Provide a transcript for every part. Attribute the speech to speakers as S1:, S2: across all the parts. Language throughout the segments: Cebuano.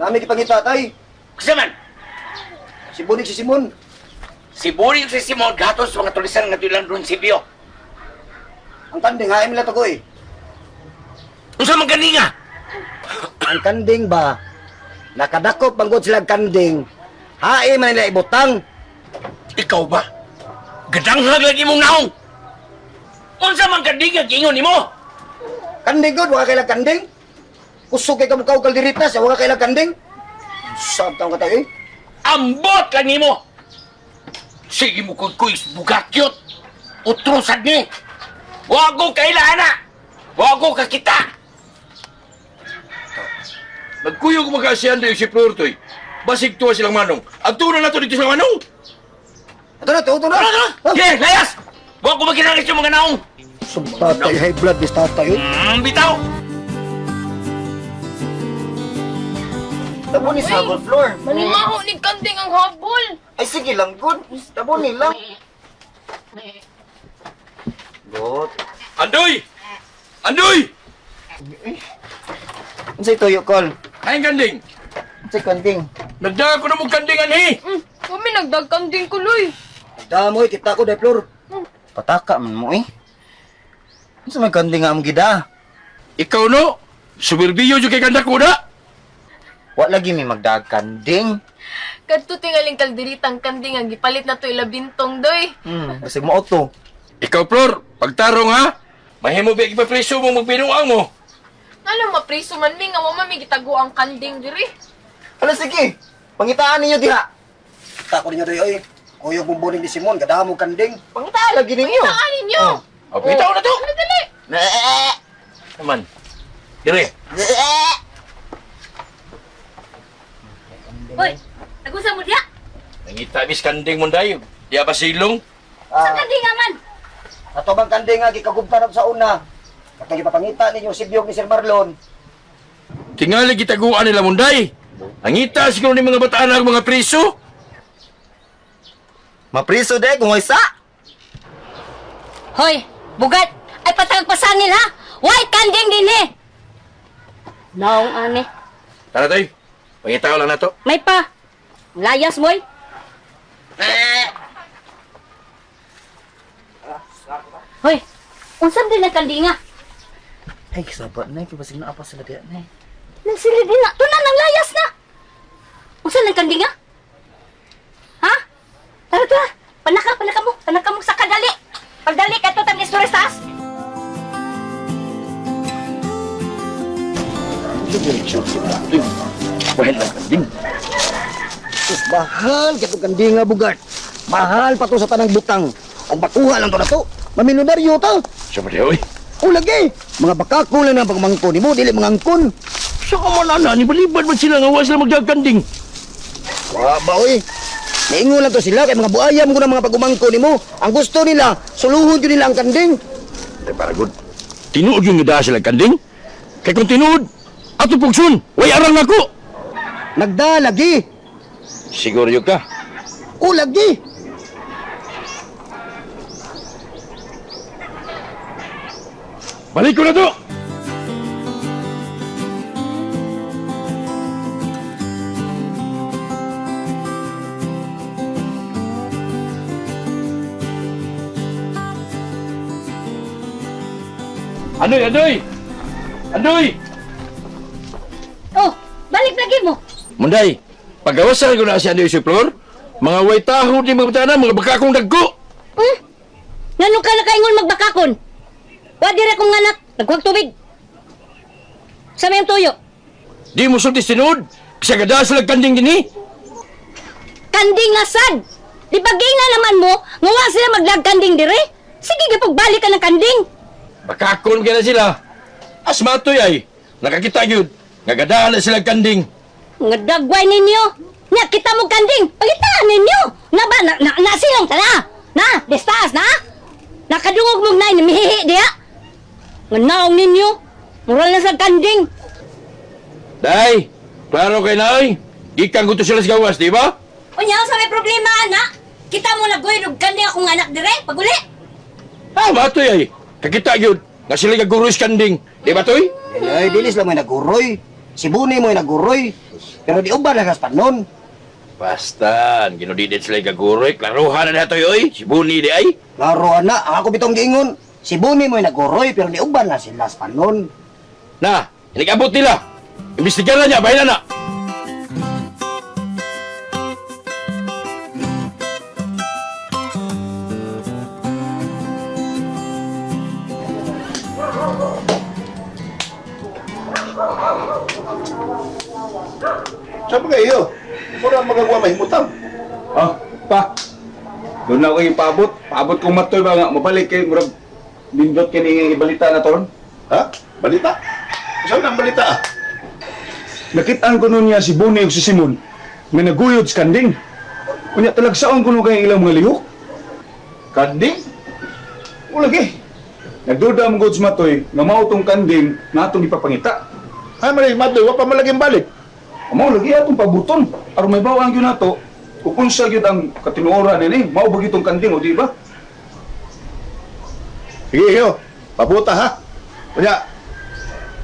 S1: Nami gipangita tay.
S2: Kasi man,
S1: Si Bunig si Simon.
S2: si Buring si Simon gatos sa mga tulisan nga tulang doon si Bio.
S1: Ang kanding haim nila tagoy.
S2: Unsa man gani nga?
S1: Ang kanding ba? Nakadakop bangod sila kanding. Haim man nila ibutang.
S2: Ikaw ba? Gadanghag lagi mong naong. Unsa man gani nga giingon nimo?
S1: Kanding god, wala kailang kanding. Kusog kay kamukaw kalderita sa wala kailang kanding. Sab taong ka tayo eh.
S2: Ambot lang nimo. Sige mo kuy bugakyot. Utro sad ni. Wa ko kaila ana. Wa ko kakita.
S3: Nagkuyog mo kasi Andoy si Flor toy. Basig tuwa silang manong. Ang na nato dito silang manong.
S1: Ito na, ito, ito na.
S2: Tara, tara. Sige, layas. Wa ko maginangis yung mga naong.
S1: Sub tatay, high blood is tatay eh.
S2: Bitaw.
S1: Tabo ni sa floor.
S4: Manimaho ni kanding ang habol.
S1: Ay sige lang, good. Tabo ni lang. Good.
S3: Andoy! Andoy!
S1: Unsay tuyo, Kol?
S3: Ay kanding.
S1: Unsay kanding?
S3: Nagdaga ko na mong kanding anhi.
S4: Kami nagdagkanding kuloy.
S1: Damoy, kita ko, dahil floor.
S5: Pataka man mo eh. Unsa may kanding nga among gida?
S3: Ikaw no, suberbiyo jud kay kanda ko na.
S5: Wa lagi mi magdaag kanding.
S4: Kadto tingaling kalderitang kanding ang gipalit na to ilabintong doy.
S5: Basig mo to.
S3: Ikaw Flor, pagtarong ha. Mahimo ba ipapreso mo magbinuang mo?
S4: Ano mapriso man mi nga wa man mi gitago ang kanding diri.
S1: Ano sige, pangitaan ninyo diha. Kita ko ninyo doy, oy. Kuyog mong buning ni Simon, kadamo kanding.
S5: Pangitaan lagi ninyo.
S4: Saan ninyo?
S3: Oh, bitaw na to.
S4: Ano dali?
S3: Naman. Dire.
S6: Hoy, nagusa mo diha?
S3: Nangita mis kanding mo dayo. Di ba silong?
S6: Sa kanding nga man.
S1: Ato bang kanding nga gikagubtan sa una? Katong gipapangita ninyo si Biyog ni Sir Marlon.
S3: Tingali gitaguan nila munday. Nangita siguro ni mga bataan ang mga preso.
S5: Mapriso de kung isa.
S6: Hoy, bugat. Ay patag pasangil ha. Way kanding dinhi. Naong ani.
S3: Tara tayo. Pangita lang na to.
S6: May pa. Layas moy. Hoy, unsa din ang kandinga?
S5: Ay saba na kay basig naa pa sila diha na.
S6: Nang sila din na. Tunan ang layas na. Unsa nang kandinga? Ha? Tara tara. Panaka panaka mo. Panaka mo sa kadali. Pagdali ka to tang istorya sa taas.
S3: Bahal lang kanding.
S1: Sus, mahal katong kanding nga bugart. Mahal pa to sa tanang butang. Ang bakuha lang to na to. Mamilyonaryo ta.
S3: Siya ba oy?
S1: O lagi, mga bakako lang ang pagmangko nimo, dili mga angkon.
S3: Sa kamanana, ni balibad man sila nga wa sila magdagkanding.
S1: Wa ba oy? Naingon lang to sila kay mga buayam ko ng mga pagumangko nimo. Ang gusto nila, suluhon jud nila ang kanding.
S3: Ay, para good. Tinuod yung nga sila kanding. Kay kung tinuod, ato pugsun, way arang nako.
S1: Nagdalagi.
S3: Siguro yun ka.
S1: O lagi.
S3: Balik ko na to. Andoy, Andoy! Andoy!
S6: Oh, balik lagi mo.
S3: Munday, pagawasan ko na si Andoy si Flor, mga way tahod ni mga batana, mga bakakong dagko.
S6: Hmm? Ngano ka nakaingon magbakakon? Wa dire kong anak, nagkuhag tubig. Sa may tuyo.
S3: Di mo sulti sinud, kasi gada sila kanding dinhi.
S6: Kanding nga sad. Di ba na naman mo, nga wa sila maglag kanding dire? Sige gipagbalik ka ng kanding.
S3: Bakakon kaya na sila. Asmatoy ay, nakakita yun, nga na sila kanding.
S6: Nga dagway ninyo. Nya kita mo kanding, pangitaan ninyo. Na ba na na, na silong ta na. Na, destas na. Nakadungog mong nay mihihi diha. Nga naong ninyo. Mural na sa kanding.
S3: Day, klaro kay na oy. Gikan ko to sila sa gawas, di ba?
S6: Unya sa may problema ana. Kita mo naguyod og kanding akong anak dire paguli.
S3: Ah, matoy ay, kakita yun, nga sila gaguros kanding. Di ba, Toy?
S1: Ay, dili sila may naguroy. Si Buni mo'y naguroy. Pero di uban lang panon.
S3: Basta, ginudidit sila gaguroy. Klaruhan na nato oy. Si Buni di ay.
S1: Laro na, ang ako bitong giingon. Si Buni mo'y naguroy pero di uban lang sila sa panon.
S3: Na, inigabot nila. Imbestigaran niya, bahin na na.
S7: Sabi kayo, mura magagawa mahimutang.
S8: Ah, pa. Doon na ako ipaabot. Paabot kong matoy ba nga. Mabalik kay murag nindot kini nga ibalita na toron.
S7: Ha? Balita? Saan ang balita ah?
S8: Nakitaan ko nun niya si Bonnie ug si Simon nga naguyod sa kanding. Unya talagsaon ko nun kay ilang mga lihok.
S7: Kanding?
S8: O lagi. Nagduda ang goods matoy nga mao tong kanding na atong ipapangita.
S7: Ay, mali, matoy, wa pa malaging balik.
S8: Mao lagi atong pabuton. Aron may bawang gyud nato. Kung unsa gyud ang katinuoran nini, mao ba gyud tong kanding o di ba?
S7: Sige, iyo. Pabuta ha. Unya,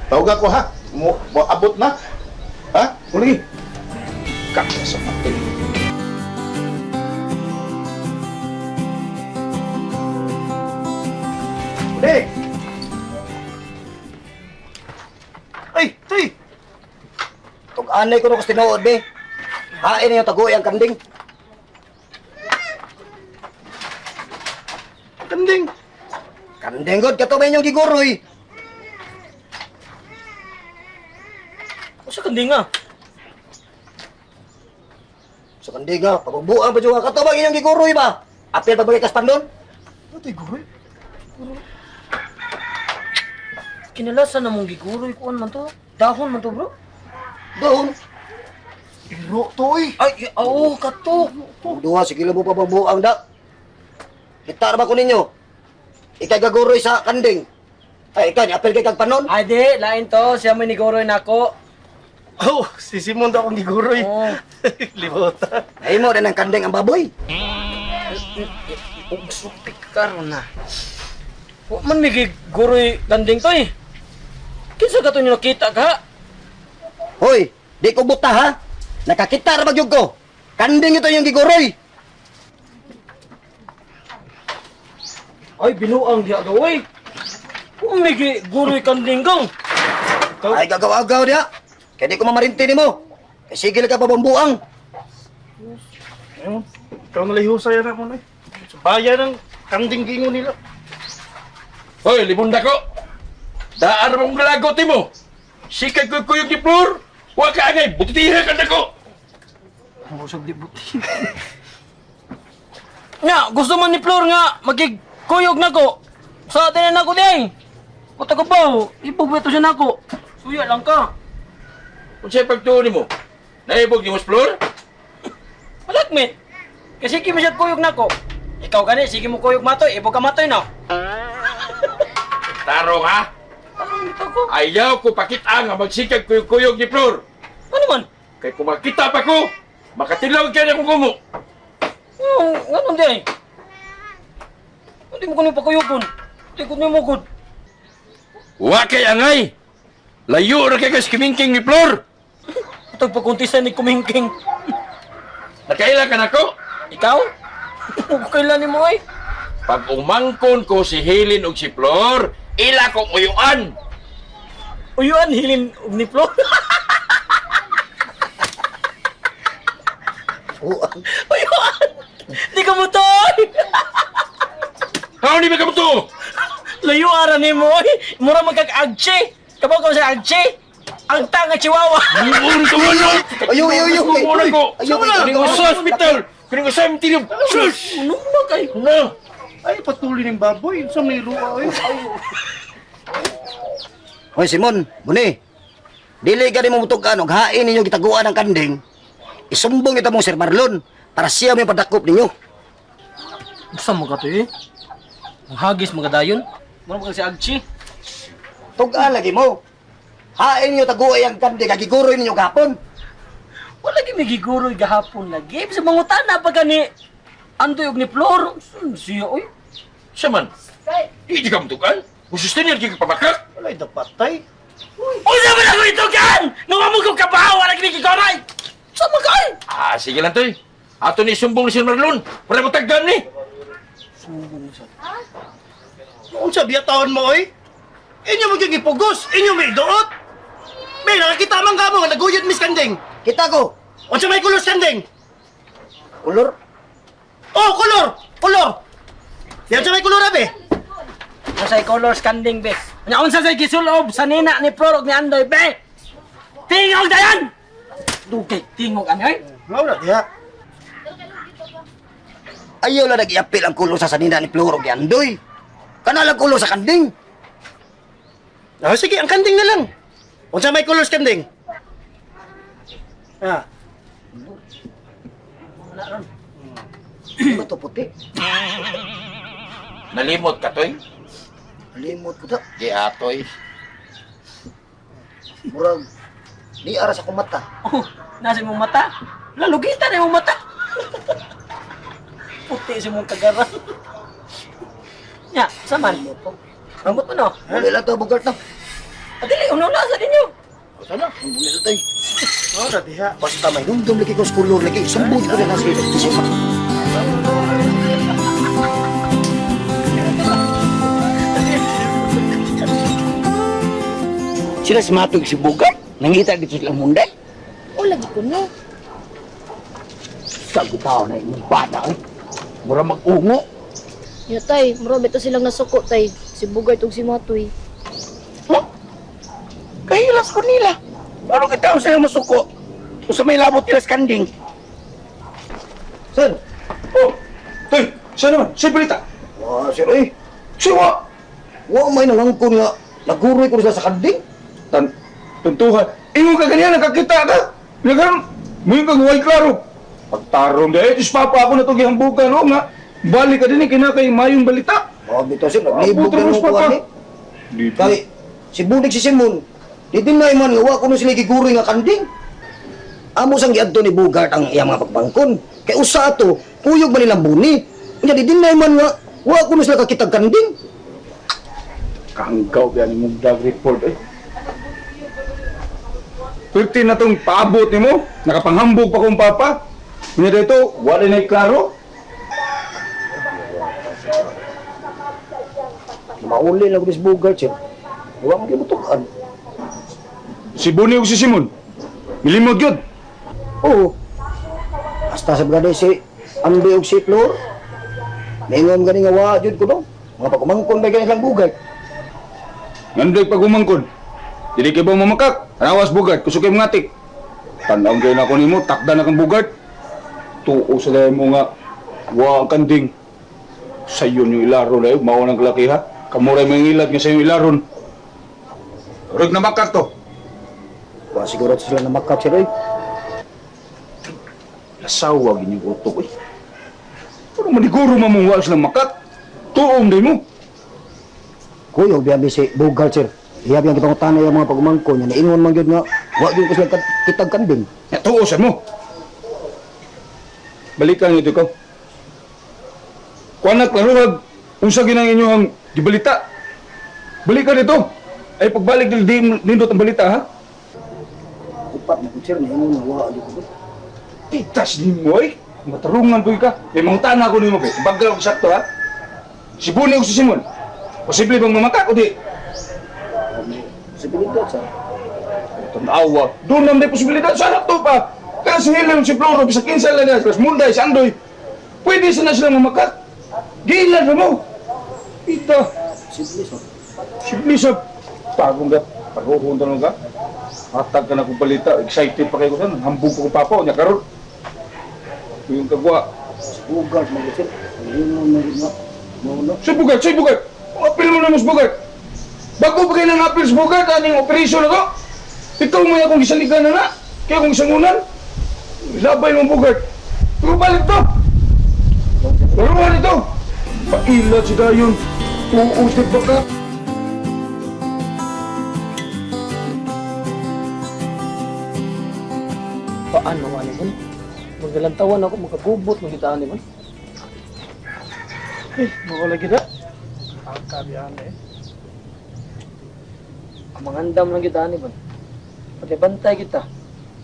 S7: tawag ako ha. Mo, mo abot na. Ha?
S8: O lagi. Kakya sa matoy.
S1: Buni! Ay, tuy! Tug-anay ko na ko tinuod, be. Hain ninyo taguy ang kanding.
S7: Kanding.
S1: Kanding god, kato ba inyong giguroy?
S9: Usa kanding ah.
S1: Sa kanding ha, pagbubuang pa dyan ka. Kato ba inyong giguroy ba? Apil pa bagay kas pandon?
S9: Kinalasan na mong giguroy kuan man to. Dahon man to, bro.
S1: Doon.
S7: Iro to eh.
S9: Ay, oo, kato.
S1: Duha, sige lang mo pa pagbuang da. Gitar ba ko ninyo? Ikay gaguroy sa kanding. Ay, ikaw, ni apil kay kag panon.
S9: Ay di, lain to. Siya may niguroy nako.
S10: Oh, si Simon daw akong giguroy.
S9: Oo.
S10: Libutan.
S1: Ay mo din ang kanding ang baboy.
S9: Ugsutik karon na. Wa man may giguroy kanding to eh. Kinsa ka to nyo nakita ka?
S1: Hoy, di ko buta ha. Nakakita ra ba gyud ko? Kanding ito yung giguroy.
S9: Ay, binuang diha ka, oy. Wa may giguroy kanding kang.
S1: Ay, gagaw-agaw diha. Kaya di ko mamarinti nimo. Kay sige lang ka pabambuang.
S10: Ayun, ikaw na lihusay na mo na eh. Sa bayan ng kanding gingo nila.
S3: Hoy, libunda ko. Daan mong galagot mo. Sikay ko kuyog ni Flor. Wa ka angay, butitiha ka nako.
S9: Busog di buti. Nga, gusto man ni Flor nga magigkuyog nako. Sa atin na nako di ay. Kuta ko ba, ibog ba ito siya nako? Suya lang ka.
S3: Unsay pagtuo nimo? Naibog ni mo Flor?
S9: Malakmit. Kasi sige mo siya kuyog nako. Ikaw gani, sige mo kuyog matoy, ibog ka matoy na.
S3: Tarong ha?
S9: Ano nito ko?
S3: Ayaw ko pakita nga magsikag kuyog-kuyog ni Flor.
S9: Ano man?
S3: Kay kung makita pa ko, makatilaw kaya na kong gumo.
S9: Ano, ano di ay? Hindi mo kuno pakuyugon. Hindi ko nimo gud.
S3: Wa kay angay. Layo ra kay kas kimingking ni Flor.
S9: Itong pagkuntisa ni Kumingking.
S3: Nakaila ka nako?
S9: Ikaw? Kailan ni mo ay?
S3: Pag umangkon ko si Helen ug si Flor, ila kong uyuan.
S9: Uyuan hilin og ni Flor.
S1: Buang.
S9: Uyuan. Di ka mo toy.
S3: How ni ba ka mo to?
S9: Layo ara ni mo oy. Mura magkag-agche. Kabaw ka sa agche. Ang tanga chihuahua.
S3: Uri ka wala.
S1: Ayaw, ayaw, ayaw.
S3: Muna ko.
S1: Ayaw, ayaw.
S3: Kuning ko sa hospital. Kuning ko sa cemetery. Sus!
S9: Ano ba kay?
S3: Na.
S10: Ay, patuloy ng baboy. Sa may ruwa eh.
S1: Hoy Simon, Buni. Dili gani mo mutugan og hain ninyo gitaguan ang kanding. Isumbong ito mong Sir Marlon para siya may padakop ninyo.
S9: Gusto mo ka to eh. Ang hagis magadayon. Mura magkag si agche.
S1: Tugan lagi mo. Hain ninyo taguay ang kanding kagiguroy ninyo gapon.
S9: Wala gyud may giguroy gahapon lagi. Sa mangutana pa gani. Andoy og ni Flor. Sun siya oy.
S3: Siya man. Hindi ka mutukan. Gusto niya ka pamakak.
S10: Wala'y dapatay.
S9: Unsa man ako itugan? Nga wa mo ko kabaw, wala gini gigamay. Sama ka ay.
S3: Ah, sige lang, Toy. Ato ni sumbong ni Sir Marlon. Para mo tagdan ni.
S10: Unsa biya taon mo oy? Inyo mo gyud gipugos, inyo may duot. May nakakita man ka mo nga naguyod mis kanding.
S1: Kita ko.
S10: Unsa may kulor sa kanding?
S1: Kulor.
S10: Oh, kulor, kulor. Yan sa may kulor abe.
S9: Unsay colors kanding be? Nya unsa say gisulob sa nina ni Flor ug ni Andoy be? Tingog dayan. Dugay tingog ani ay.
S10: Mao na diha.
S1: Ayaw lang nag-iapil ang kulor sa sanina ni Flor og ni Andoy. Kana lang kulor sa kanding.
S10: Ah, sige, ang kanding na lang. Unsa may kulor sa kanding? Ah,
S1: Di ba to puti?
S2: Nalimot ka, Toy?
S1: Limot ko ta.
S2: Di atoy.
S1: Murag di ara sa kumata.
S9: Oh, nasa imong mata. Lalugitan imong mata. Puti sa imong kagaran. Nya, saman. Ambot mo no.
S1: Wala lang to bugart na.
S9: Adili, una sa ninyo.
S1: Sana, ang buli tay.
S10: mao na diha.
S1: Basta may dumdum lagi ko sa kulor lagi. Sumbong ko na si si
S2: Sila si Matog si Bugart. Nangita dito silang munday.
S4: O lagi ko no.
S2: Sagutaw na imong bata eh. Mura mag-ungo.
S4: Ya tay, mura bitaw silang nasuko tay. Si Bugart ug si Matoy.
S2: Huh? Kahilas ko nila. Ano kita sila masuko? Kung sa may labot nila sa kanding.
S1: Sir.
S8: Oh, Toy, siya naman, siya balita.
S1: Wa sir eh.
S8: Siya wa.
S1: Wa may nangangkon nga naguroy ko sila sa kanding.
S8: Tan, tuntuhan. Ingon ka ganyan, nakakita ka. Nagam, muyon kang huwag klaro. Pagtarong dahil, Diyos papa ako na itong gihambugan, o nga. Balik ka din eh, kinakay mayong balita.
S1: Oh, bitaw sir, naglibog
S8: Putro,
S1: na mo
S8: papa.
S1: kuan ni.
S8: Dito.
S1: Kay si Budig si Simon, di din na man nga wa kuno sila giguroy nga kanding. Amo sang giadto ni Bugart ang iyang mga pagbangkon. Kay usa ato, kuyog man nilang buni. Unya di din man nga wa kuno sila kakitag kanding.
S8: Kanggaw yan imong drug report eh. 15 na tong paabot nimo, nakapanghambog pa kong papa. Nga dito, wala na klaro.
S1: Mauli lang ko ni si Bugart sir. Wa mo gibutukan.
S8: Si Buni ug si Simon. Milimod gyud.
S1: Oo. Hasta sa gani si Andy og si Flor. Ningon gani nga wa jud ko no. Mga pagkumangkon ba gani lang Bugart.
S8: Ngandoy pagumangkon. Dili kay ba mamakak? Rawas bugart, kusog kay mga tik. Tan-awon kayo na ako nimo, takda na kang bugart. Tuo sa dahil mo nga, wa ang kanding. Sayon yung ilaro na yun, mao ng kalaki ha. Kamuray mga ilad nga sayo ilaron. Rug na makak to.
S1: Wa siguro sila na makak sir oy.
S8: Lasawag inyong utok eh. Pero maniguro mamungwa silang makak. Tuong day mo.
S1: Kuyog biya si Bugart sir. Iya biyang kitang tanay ang mga pagumangkon nya niingon man gyud nga wa gyud ko sila kitag kanding.
S8: Ya, tuo sa mo. Balikan nito ko. Kuan na klaruhag unsa ginang inyong gibalita. Balikan dito. Ay pagbalik dili di nindot ang balita ha.
S1: Upat na sir niingon nga wa gyud ko.
S8: Titas nimo ay. Matarungan ko ka. May mangutana ko nimo kay. Bagal og sakto ha. Si Buni ug si Simon. Posible bang mamakak o di?
S1: Posibilidad sir.
S8: Tanawa. Doon naman may posibilidad. Sana to pa. Kaya si Helen, si Floro, sa kinsa lang nila, sila Munday, si Andoy. Pwede sana silang mamakat. Gilan na mo. Ito.
S1: Posible sir.
S8: Sibli sa pagong ka. Paghuhun tanong ka. Hatag ka na kong balita. Excited pa kayo ko saan. Hambog ko papa. Nya karon. Yung kagwa.
S1: Si Bugart man gyud sir. Niingon man gyud nga mao na.
S8: Si Bugart, si Bugart. Ang apil mo na mas Bugart. Bago pa kayo ng apil sa Bugart, aning operasyon na to. Ikaw mo akong gisaligan na na. Kaya kong isangunan. Labay mo Bugart. Pero balik to. Laruan ito. Pailat si Dayon. Uusip ba ka?
S9: Paano ani man? Magalantawan ako makagubot mo kita ani man.
S10: Eh, mao lagi na. Ang kabihan eh.
S9: Ang mangandam lang gyud ani ba. Pagkabantay kita.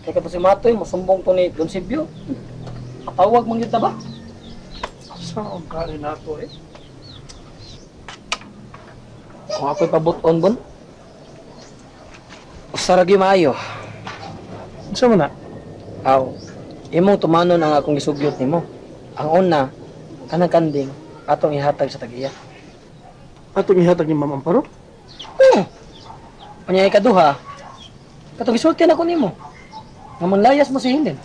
S9: Kay kato si Matoy, masumbong to ni Don Sibyo. Patawag man gyud ta ba?
S10: Saan kain nato eh?
S9: Kung ako'y pabut-on bon. Usa ra gyud maayo.
S10: Unsa man na?
S9: Aw, imong tumanon ang akong gisugyot nimo. Ang una, kanang kanding atong ihatag sa tag-iya.
S10: Atong ihatag ni Ma'am Amparo?
S9: Oo. Unya ikaduha, katong gisulti na ko nimo. Nga manlayas mo si Helen.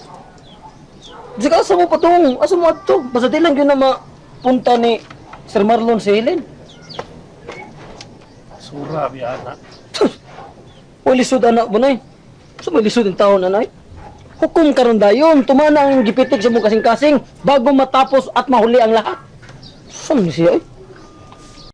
S9: Di ka asa mo patong, asa mo adto. Basta di lang yun na mapunta ni Sir Marlon si Helen.
S10: Sura biya na.
S9: Uy, lisod anak mo nay. Sa may lisod ang taon anay. Hukom karon dayon, tumana ang gipitik sa mong kasing-kasing bago matapos at mahuli ang lahat. Saan ni siya eh?